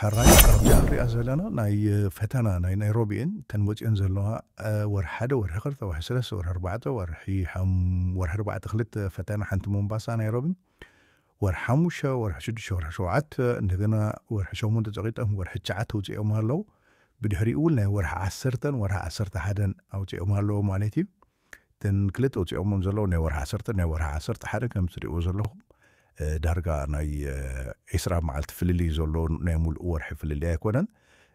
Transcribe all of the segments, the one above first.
ሕራይ ኣብዚኣ ንሪኣ ዘለና ናይ ፈተና ናይ ናይሮቢን ተን ወፂኦን ዘለዋ ወርሒ ሓደ፣ ወርሒ ክልተ፣ ወርሒ ሰለስተ፣ ወርሒ ኣርባዕተ፣ ወርሒ ሓም-፣ ወርሒ ኣርባዕተ ክልተ ፈተና፣ ሓንቲ ሞምባሳ ናይሮቢ፣ ወርሒ ሓሙሽተ፣ ወርሒ ሽዱሽተ፣ ወርሒ ሸውዓተ፣ እንደገና ወርሒ ሸሞንተ ፀቂጦም ወርሒ ትሽዓተ ውፅኦም ኣለዉ። ብድሕሪኡ እውን ናይ ወርሒ ዓሰርተን ወርሒ ዓሰርተ ሓደን ኣውፅኦም ኣለዉ ማለት እዩ። እተን ክልተ ውፅኦሞም ዘለዉ ናይ ወርሒ ዓሰርተ፣ ናይ ወርሒ ዓሰርተ ሓደ ከም ትሪእዎ ዘለኹም ዳርጋ ናይ ዒስራ መዓልቲ ፍልልይ ዘሎ ናይ ሙሉእ ወርሒ ፍልልይ ኣይኮነን።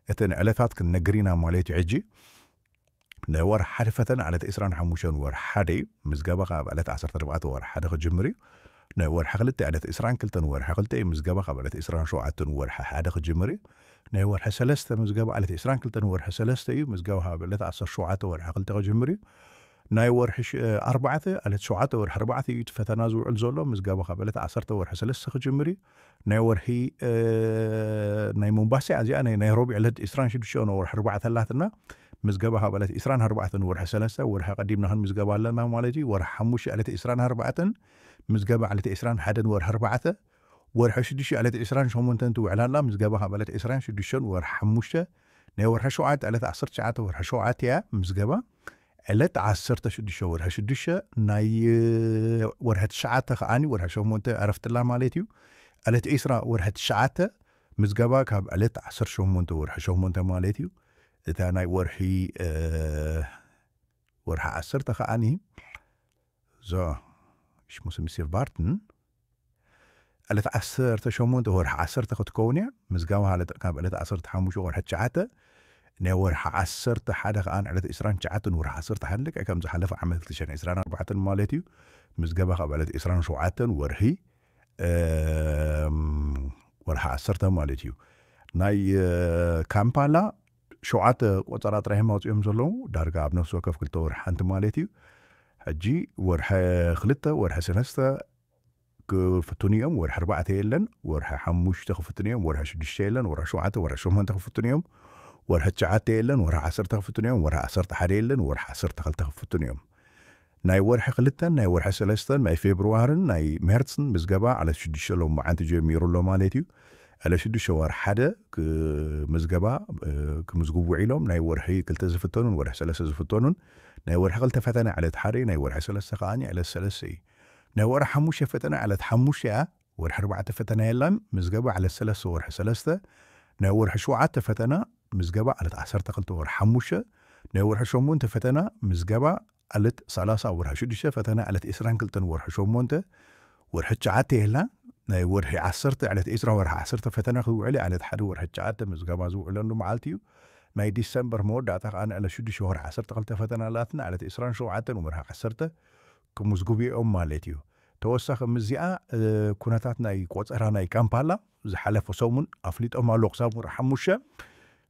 እተን ዕለታት ክንነግር ኢና ማለት እዩ። ሕጂ ናይ ወርሒ ሓደ ፈተና ዕለት ዒስራን ሓሙሽተን ወርሒ ሓደ እዩ። ምዝገባ ካብ ዕለት ዓሰርተ ኣርባዕተ ወርሒ ሓደ ክጅምር እዩ። ናይ ወርሒ ክልተ ዕለት ዒስራን ክልተን ወርሒ ክልተ እዩ። ምዝገባ ካብ ዕለት ዒስራን ሸውዓተን ወርሒ ሓደ ክጅምር እዩ። ናይ ወርሒ ሰለስተ ምዝገባ ዕለት ዒስራን ክልተን ወርሒ ሰለስተ እዩ። ምዝገባ ካብ ዕለት ዓሰርተ ሸውዓተ ወርሒ ክልተ ክጅምር እዩ። ናይ ወርሒ ኣርባዕተ ዕለት ሸውዓተ ወርሒ ኣርባዕተ እዩ እቲ ፈተና ዝውዕል ዘሎ። ምዝገባ ካብ ዕለት ዓሰርተ ወርሒ ሰለስተ ክጅምር እዩ። ናይ ወርሒ ናይ ሞምባሳ እዚኣ ናይ ናይሮቢ ዕለት ዒስራን ሽዱሽተ ወርሒ ኣርባዕተ ኣላትና። ምዝገባ ካብ ዕለት ዒስራን ኣርባዕተን ወርሒ ሰለስተ፣ ወርሒ ቀዲምና ክንምዝገባ ኣለና ማለት እዩ። ወርሒ ሓሙሽተ ዕለት ዒስራን ኣርባዕተን ምዝገባ ዕለት ዒስራን ሓደን ወርሒ ኣርባዕተ፣ ወርሒ ሽዱሽተ ዕለት ዒስራን ሸሞንተን ትውዕል ኣላ። ምዝገባ ካብ ዕለት ዒስራን ሽዱሽተን ወርሒ ሓሙሽተ፣ ናይ ወርሒ ሸውዓተ ዕለት ዓሰርተ ትሽዓተ ወርሒ ሸውዓተ እያ ምዝገባ። ዕለት ዓሰርተ ሽዱሽተ ወርሒ ሽዱሽተ፣ ናይ ወርሒ ትሽዓተ ከዓኒ ወርሒ ሸሞንተ ዕረፍትላ ማለት እዩ። ዕለት ዒስራ ወርሒ ትሽዓተ ምዝገባ ካብ ዕለት ዓሰርተ ሸሞንተ ወርሒ ሸሞንተ ማለት እዩ። እታ ናይ ወርሒ ወርሒ ዓሰርተ ከዓኒ ዞ ሽሙስሚስር ባርትን ዕለት ዓሰርተ ሸሞንተ ወርሒ ዓሰርተ ክትከውን እያ። ምዝገባ ካብ ዕለት ዓሰርተ ሓሙሽተ ወርሒ ትሽዓተ፣ ናይ ወርሒ ዓሰርተ ሓደ ከኣ ዕለት ዒስራን ትሽዓተን ወርሒ ዓሰርተ ሓደ፣ ልክዕ ከም ዝሓለፈ ዓመት ክልተ ሽሕን ዒስራን ኣርባዕተን ማለት እዩ። ምዝገባ ካብ ዕለት ዒስራን ሸውዓተን ወርሒ ወርሒ ዓሰርተ ማለት እዩ። ናይ ካምፓላ ሸውዓተ ቆፀራ ጥራይ እዮም ኣውፅኦም ዘለዉ፣ ዳርጋ ኣብ ነፍሲ ወከፍ ክልተ ወርሒ ሓንቲ ማለት እዩ። ሕጂ ወርሒ ክልተ፣ ወርሒ ሰለስተ ክፍትኑ እዮም፣ ወርሒ ኣርባዕተ የለን፣ ወርሒ ሓሙሽተ ክፍትኑ እዮም፣ ወርሒ ሽዱሽተ የለን፣ ወርሒ ሸውዓተ፣ ወርሒ ሸሞንተ ክፍትኑ እዮም፣ ወርሒ ትሽዓተ የለን፣ ወርሒ ዓሰርተ ክፍትኑ እዮም፣ ወርሒ ዓሰርተ ሓደ የለን፣ ወርሒ ዓሰርተ ክልተ ክፍትኑ እዮም። ናይ ወርሒ ክልተን ናይ ወርሒ ሰለስተን ናይ ፌብርዋርን ናይ ሜርፅን ምዝገባ ዕለት ሽዱሽተ ሎማዓንቲ ጀሚሩ ኣሎ ማለት እዩ። ዕለት ሽዱሽተ ወርሒ ሓደ ምዝገባ ክምዝግቡ ውዒሎም፣ ናይ ወርሒ ክልተ ዝፍተኑን ወርሒ ሰለስተ ዝፍተኑን፣ ናይ ወርሒ ክልተ ፈተና ዕለት ሓደ፣ ናይ ወርሒ ሰለስተ ከዓኒ ዕለት ሰለስተ እዩ። ናይ ወርሒ ሓሙሽተ ፈተና ዕለት ሓሙሽተ እያ። ወርሒ ኣርባዕተ ፈተና የላን። ምዝገባ ዕለት ሰለስተ ወርሒ ሰለስተ፣ ናይ ወርሒ ሸውዓተ ፈተና ምዝገባ ዕለት ዓሰርተ ክልተ ወርሒ ሓሙሽተ፣ ናይ ወርሒ ሸሞንተ ፈተና ምዝገባ ዕለት ሰላሳ ወርሒ ሽዱሽተ፣ ፈተና ዕለት ዒስራን ክልተን ወርሒ ሸሞንተ፣ ወርሒ ትሽዓተ የላ። ናይ ወርሒ ዓሰርተ ዕለት ዒስራ ወርሒ ዓሰርተ ፈተና ክውዕል ዕለት ሓደ ወርሒ ትሽዓተ ምዝገባ ዝውዕለሉ መዓልቲ እዩ። ናይ ዲሰምበር መወዳእታ ከዓ ዕለት ሽዱሽተ ወርሒ ዓሰርተ ክልተ ፈተና ኣላትና፣ ዕለት ዒስራን ሸውዓተን ወርሒ ዓሰርተ ክምዝግቡ እዮም ማለት እዩ። ተወሳኺ ምስዚኣ ኩነታት ናይ ቆፀራ ናይ ካምፓላ ዝሓለፈ ሰሙን ኣፍሊጦም ኣሎ። ክሳብ ወርሒ ሓሙሽተ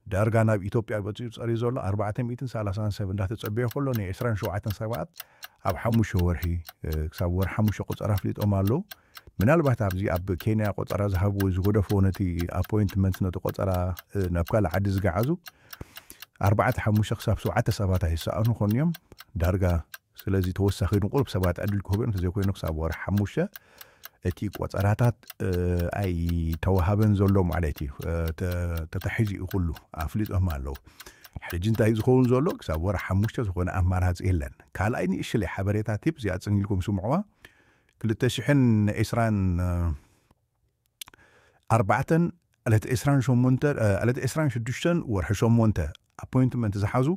ዳርጋ ናብ ኢትዮጵያ በፂሑ ፀርዩ ዘሎ ኣርባዕተ ሚእትን ሰላሳን ሰብ እንዳተፀበየ ከሎ፣ ናይ ዒስራን ሸውዓተን ሰባት ኣብ ሓሙሽተ ወርሒ ክሳብ ወርሒ ሓሙሽተ ቆፀራ ኣፍሊጦም ኣለዉ። ምናልባት ኣብዚ ኣብ ኬንያ ቆፀራ ዝሃብዎ ዝገደፎ ነቲ ኣፖይንትመንት ነቲ ቆፀራ ናብ ካልእ ዓዲ ዝገዓዙ ኣርባዕተ ሓሙሽተ ክሳብ ሸውዓተ ሰባት ኣይሰኣኑ ኮኑ እዮም ዳርጋ። ስለዚ ተወሳኺ ንቁሩብ ሰባት ዕድል ክህቡ እዮም። እንተዘይኮይኑ ክሳብ ወርሒ ሓሙሽተ እቲ ቆፀራታት ኣይተዋሃበን ዘሎ ማለት እዩ። ተታሒዙ እዩ ኩሉ ኣፍሊጦም ኣለዉ። ሕጂ እንታይ ዝኸውን ዘሎ? ክሳብ ወርሒ ሓሙሽተ ዝኾነ ኣማራፂ የለን። ካልኣይ ንእሽለይ ሓበሬታ ቲፕ እዚኣ ፅን ኢልኩም ስምዕዋ። ክልተ ሽሕን ዒስራን ኣርባዕተን ዕለት ዒስራን ሸሞንተ ዕለት ዒስራን ሽዱሽተን ወርሒ ሸሞንተ ኣፖይንትመንት ዝሓዙ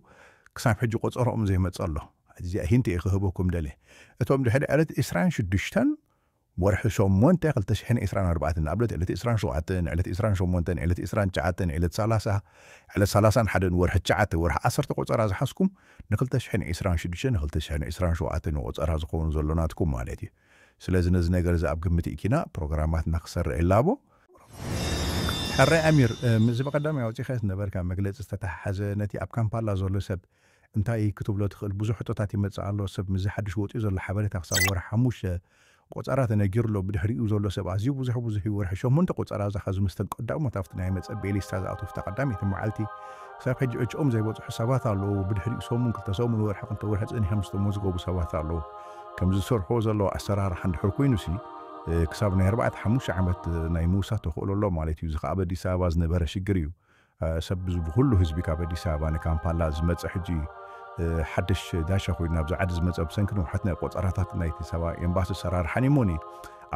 ክሳብ ሕጂ ቆፀሮኦም ዘይመፀ ኣሎ። እዚኣ ሂንት እየ ክህበኩም ደልየ። እቶም ድሕሪ ዕለት ዒስራን ሽዱሽተን ወርሒ ሸሞንተ ክልተ ሽሕን ዒስራን ኣርባዕተን፣ ንኣብነት ዕለት ዒስራን ሸውዓተን፣ ዕለት ዒስራን ሸሞንተን፣ ዕለት ዒስራን ትሽዓተን፣ ዕለት ሰላሳ፣ ዕለት ሰላሳን ሓደን ወርሒ ትሽዓተ፣ ወርሒ ዓሰርተ ቆፀራ ዝሓዝኩም ንክልተ ሽሕን ዒስራን ሽዱሽተን ንክልተ ሽሕን ዒስራን ሸውዓተን ቆፀራ ዝኸውን ዘሎ ናትኩም ማለት እዩ። ስለዚ ነዚ ነገር እዚ ኣብ ግምት ኢኪና ፕሮግራማትና ክሰርዕ ይላቦ። ሕራይ ኣሚር፣ ምስዚ ብቐዳም ኣውፂእካ ዝነበርካ መግለፂ ዝተተሓሓዘ ነቲ ኣብ ካምፓላ ዘሎ ሰብ እንታይ ክትብሎ ትኽእል? ብዙሕ ሕቶታት ይመፅእ ኣሎ። ሰብ ምስዚ ሓድሽ ወፂኡ ዘሎ ሓበሬታ ክሳብ ወርሒ ሓሙሽተ ቆፀራ ተነጊሩ ኣሎ። ብድሕሪኡ ዘሎ ሰብ ኣዝዩ ብዙሕ ብዙሕ እዩ። ወርሒ ሸሞንተ ቆፀራ ዝሓዙ ምስተን ቀዳሞት ኣብቲ ናይ መፀበዪ ሊስታ ዝኣትዉ፣ ኣብታ ቀዳመይቲ መዓልቲ ክሳብ ሕጂ ዕጭኦም ዘይበፅሑ ሰባት ኣለዉ። ብድሕሪኡ ሰሙን፣ ክልተ ሰሙን፣ ወርሒ፣ ክልተ ወርሒ ፀኒሖም ዝተመዝገቡ ሰባት ኣለዉ። ከምዚ ዝሰርሕዎ ዘለዉ ኣሰራርሓ እንድሕር ኮይኑሲ፣ ክሳብ ናይ ኣርባዕተ ሓሙሽተ ዓመት ናይ ምውሳድ ተኽእሎ ኣሎ ማለት እዩ። እዚ ከዓ ኣብ ኣዲስ ኣበባ ዝነበረ ሽግር እዩ። ሰብ ብዙ ብኩሉ ህዝቢ ካብ ኣዲስ ኣበባ ንካምፓላ ዝመፀ ሕጂ ሓደሽ ዳሻ ኮይኑ ናብዚ ዓዲ ዝመፀ ብሰንኪ ንውሓት ናይ ቆፀራታት ናይቲ ሰባ ኤምባሲ ሰራርሓን እሞኒ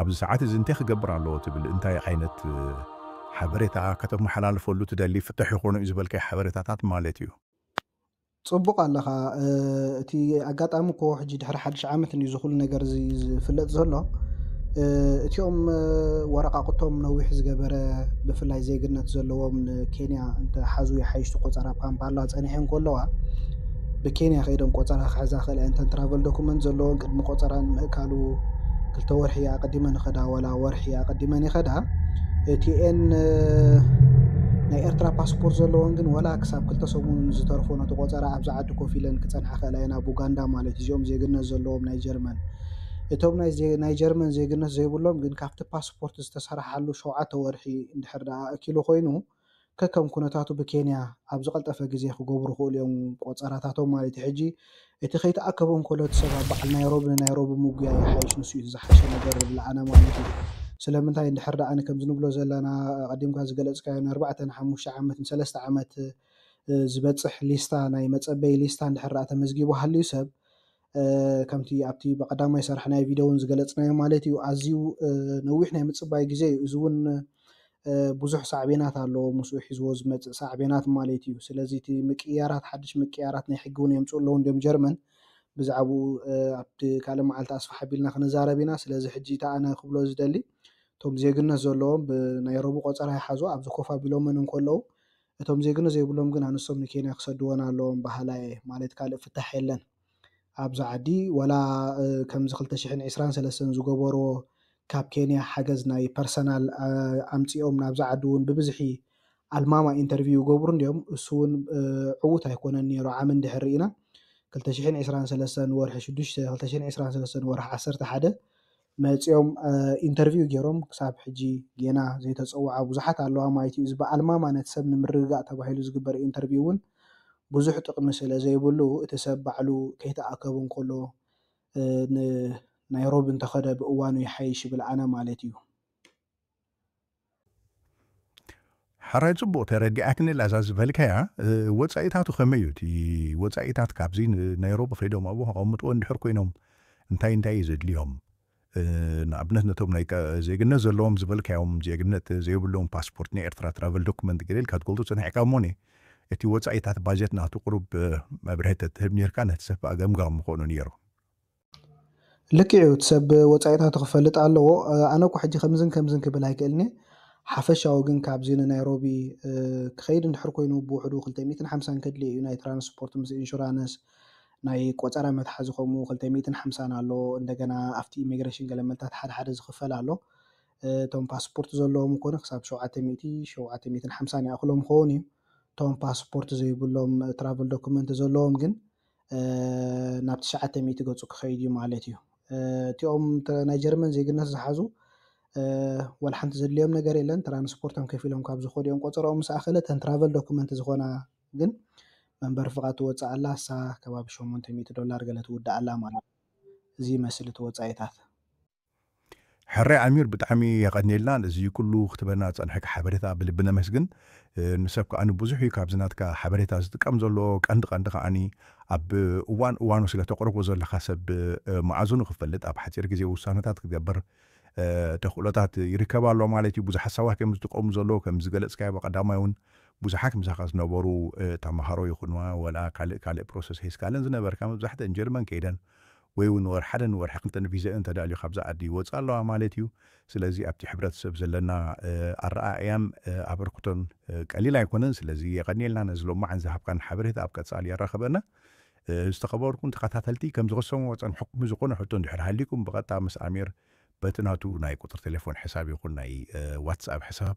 ኣብዚ ሰዓት እዚ እንታይ ክገብር ኣለዎ ትብል እንታይ ዓይነት ሓበሬታ ከተመሓላልፈሉ ትደሊ ፍትሕ ይኾኑ እዩ ዝበልካይ ሓበሬታታት ማለት እዩ። ፅቡቕ ኣለኻ። እቲ ኣጋጣሚ እኮ ሕጂ ድሕሪ ሓድሽ ዓመት እዩ ዝኹሉ ነገር እዚ ዝፍለጥ ዘሎ። እቲኦም ወረቃቅቶም ነዊሕ ዝገበረ ብፍላይ ዜግነት ዘለዎም ንኬንያ እንተሓዙ ይሓይሽ። ቆፀራ ኣብ ካምፓላ ፀኒሐን ከለዋ ብኬንያ ከይደን ቆፀራ ክሕዛ ክእለ እንተን ትራቨል ዶኩመንት ዘለዎን ቅድሚ ቆፀራን ምእካሉ ክልተ ወርሒ ኣቀዲመን ይኸዳ ወላ ወርሒ ኣቀዲመን ይኸዳ። እቲኤን ናይ ኤርትራ ፓስፖርት ዘለዎን ግን ወላ ክሳብ ክልተ ሰሙን ዝተርፎ ነቲ ቆፀራ ኣብዚ ዓዲ ኮፍ ኢለን ክፀንሓ ክእላ እየን ኣብ ኡጋንዳ ማለት እዚኦም ዜግነት ዘለዎም ናይ ጀርመን። እቶም ናይ ዜ- ናይ ጀርመን ዜግነት ዘይብሎም ግን ካብቲ ፓስፖርት ዝተሰርሓሉ ሸውዓተ ወርሒ እንድሕር ደኣ ኣእኪሉ ኮይኑ ከከም ኩነታቱ ብኬንያ ኣብ ዝቐልጠፈ ግዜ ክገብሩ ክእሉ እዮም ቆፀራታቶም ማለት እዩ። ሕጂ እቲ ከይተኣከቦም ከሎ እቲ ሰብ ኣብ በዓል ናይሮቢ ንናይሮቢ ምጉያ ይሓይሽ ንሱ እዩ ዝሓሸ ነገር ይብል ኣነ ማለት እዩ። ስለምንታይ እንድሕር ደኣ ከምዚ ንብሎ ዘለና ቀዲምካ ዝገለፅካዮ ንኣርባዕተን ሓሙሽተ ዓመት ንሰለስተ ዓመት ዝበፅሕ ሊስታ ናይ መፀበይ ሊስታ እንድሕር ደኣ ተመዝጊቡ ሃልዩ ሰብ ከምቲ ኣብቲ ብቀዳማይ ሰርሕናዮ ቪድዮ እውን ዝገለፅናዮ ማለት እዩ ኣዝዩ ነዊሕ ናይ ምፅባይ ግዜ እዩ። እዚ እውን ብዙሕ ሳዕቤናት ኣለዎ ምስኡ ሒዝዎ ዝመፅእ ሳዕቤናት ማለት እዩ። ስለዚ እቲ ምቅያራት ሓድሽ ምቅያራት ናይ ሕጊ እውን የምፅኡ ኣለዉ እንዲም ጀርመን ብዛዕባኡ ኣብቲ ካልእ መዓልቲ ኣስፋሕ ኣቢልና ክንዛረብ ኢና። ስለዚ ሕጂ እቲ ኣነ ክብሎ ዝደሊ እቶም ዜግነት ዘለዎም ብናይ ረቡ ቆፀራ ይሓዙ ኣብዚ ኮፍ ኣቢሎምን እንከለዉ እቶም ዜግነት ዘይብሎም ግን ኣንሶም ንኬንያ ክሰድወን ኣለዎም ባህላ እየ ማለት ካልእ ፍታሕ የለን። ኣብዚ ዓዲ ወላ ከምዚ ክልተ ሽሕን ዕስራን ሰለስተን ዝገበርዎ ካብ ኬንያ ሓገዝ ናይ ፐርሰናል ኣምፂኦም ናብዚ ዓዲ እውን ብብዝሒ ኣልማማ ኢንተርቪው ይገብሩ እንዲኦም እሱ እውን ዕዉት ኣይኮነን ነይሩ ዓሚ እንድሕር ርኢና ክልተ ሽሕን ዕስራን ሰለስተን ወርሒ ሽዱሽተ ክልተ ሽሕን ዕስራን ሰለስተን ወርሒ ዓሰርተ ሓደ መፂኦም ኢንተርቪው ገይሮም ክሳብ ሕጂ ጌና ዘይተፀውዓ ብዙሓት ኣለዋ ማለት እዩ። እዚ ብኣልማማ ነቲ ሰብ ንምርግጋእ ተባሂሉ ዝግበር ኢንተርቪው እውን ብዙሕ ጥቕሚ ስለ ዘይብሉ እቲ ሰብ ባዕሉ ከይተኣከቡ እንከሎ ናይሮቢ እንተኸደ ብእዋኑ ይሓይሽ ይብል ኣነ ማለት እዩ። ሕራይ ፅቡቕ ተረዲኣክኒ ላዛ ዝበልካያ ወፃኢታቱ ከመይ እዩ እቲ ወፃኢታት ካብዚ ናይሮቢ ከይዶም ኣብኡ ከቐምጥዎ እንድሕር ኮይኖም እንታይ እንታይ እዩ ዘድልዮም ንኣብነት ነቶም ናይ ዜግነት ዘለዎም ዝበልካዮም ዜግነት ዘይብሎም ፓስፖርት ናይ ኤርትራ ትራቨል ዶክመንት ገለ ኢልካ ትገልፁ ፅንሕካ እሞኒ እቲ ወፃኢታት ባጀት ናቱ ቁሩብ መብርሂ ተትህብ ነርካ ነቲ ሰብ ኣገምጋም ምኾኑ ነይሩ። ልክዕ እዩ እቲ ሰብ ወፃኢታቱ ክፈልጥ ኣለዎ። ኣነ እኮ ሕጂ ከምዝን ከምዝን ክብል ኣይክእልኒ። ሓፈሻዊ ግን ካብዚ ንናይሮቢ ክኸይድ እንድሕር ኮይኑ ብውሕዱ ክልተ ሚእትን ሓምሳን ከድልዮ እዩ ናይ ትራንስፖርት ምስ ኢንሹራንስ ናይ ቆፀራ መትሓዚ ከምኡ ክልተ ሚእትን ሓምሳን ኣሎ። እንደገና ኣብቲ ኢሚግሬሽን ገለ መልታት ሓደ ሓደ ዝኽፈል ኣሎ። እቶም ፓስፖርት ዘለዎም ኮነ ክሳብ ሸውዓተ ሚእቲ ሸውዓተ ሚእትን ሓምሳን ይኣኽሎም ክኸውን እዩ። እቶም ፓስፖርት ዘይብሎም ትራቨል ዶክመንት ዘለዎም ግን ናብ ትሽዓተ ሚእቲ ገፁ ክኸይድ እዩ ማለት እዩ። እቲኦም ናይ ጀርመን ዜግነት ዝሓዙ ወላ ሓንቲ ዘድልዮም ነገር የለን። ትራንስፖርቶም ከፊሎም ካብ ዝኸዱ እዮም። ቆፀርኦም ምስ ኣኸለ ተን ትራቨል ዶክመንት ዝኾና ግን መንበሪ ፍቓድ ትወፅእ ኣላ። እሳ ከባቢ ሸሞንተ ሚእቲ ዶላር ገለ ትውዳእ ኣላ ማለት እዩ። እዚ ይመስል እቲ ወፃኢታት። ሕራይ ኣሚር ብጣዕሚ የቐንየልና እዚ ኩሉ ክትበና ፀንሐካ ሓበሬታ ብልቢ ነመስግን። ንሰብ ከዓኒ ብዙሕ እዩ ካብዚ ናትካ ሓበሬታ ዝጥቀም ዘሎ ቀንዲ ቀንዲ ከዓኒ ኣብ እዋን እዋኑ ስለ ተቕርቦ ዘለካ ሰብ መዓዝኑ ክፈልጥ ኣብ ሓፂር ግዜ ውሳነታት ክትገብር ተኽእሎታት ይርከብ ኣሎ ማለት እዩ። ብዙሓት ሰባት እዮም ዝጥቀሙ ዘለዉ ከም ዝገለፅካዮ ብቀዳማይ እውን ብዙሓት ምሳኻ ዝነበሩ ተምሃሮ ይኹንዋ ወላ ካልእ ካልእ ፕሮሰስ ሒዝካለን ዝነበርካ መብዛሕተን ጀርመን ከይደን ወይ እውን ወር ሓደ ንወርሒ ክልተ ንቪዛኡ እንተዳልዩ ካብዛ ዓዲ ይወፅእ ኣለዋ ማለት እዩ። ስለዚ ኣብቲ ሕብረተሰብ ዘለና ኣረኣእያን ኣበርክቶን ቀሊል ኣይኮነን። ስለዚ የቐኒልና ነዚ ሎማዓን ዝሃብካን ሓበሬታ ኣብ ቀፃሊ የራኸበና። ዝተኸበርኩም ተኸታተልቲ ከም ዝኸሰሙ ወፀንሕኩም ዝኾነ ሕቶ እንድሕር ሃሊኩም ብቐጥታ ምስ ኣሚር በቲ ናቱ ናይ ቁፅሪ ቴሌፎን ሕሳብ ይኹን ናይ ዋትስኣፕ ሕሳብ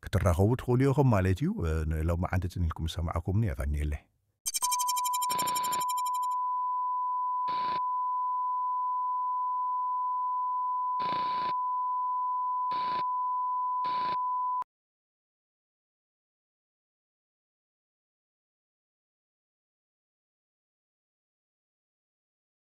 ክትራኸቡ ትኽእሉ ኢኹም ማለት እዩ። ንሎማዓንቲ ፅኒልኩም ዝሰማዕኩምኒ የቐኒየለይ።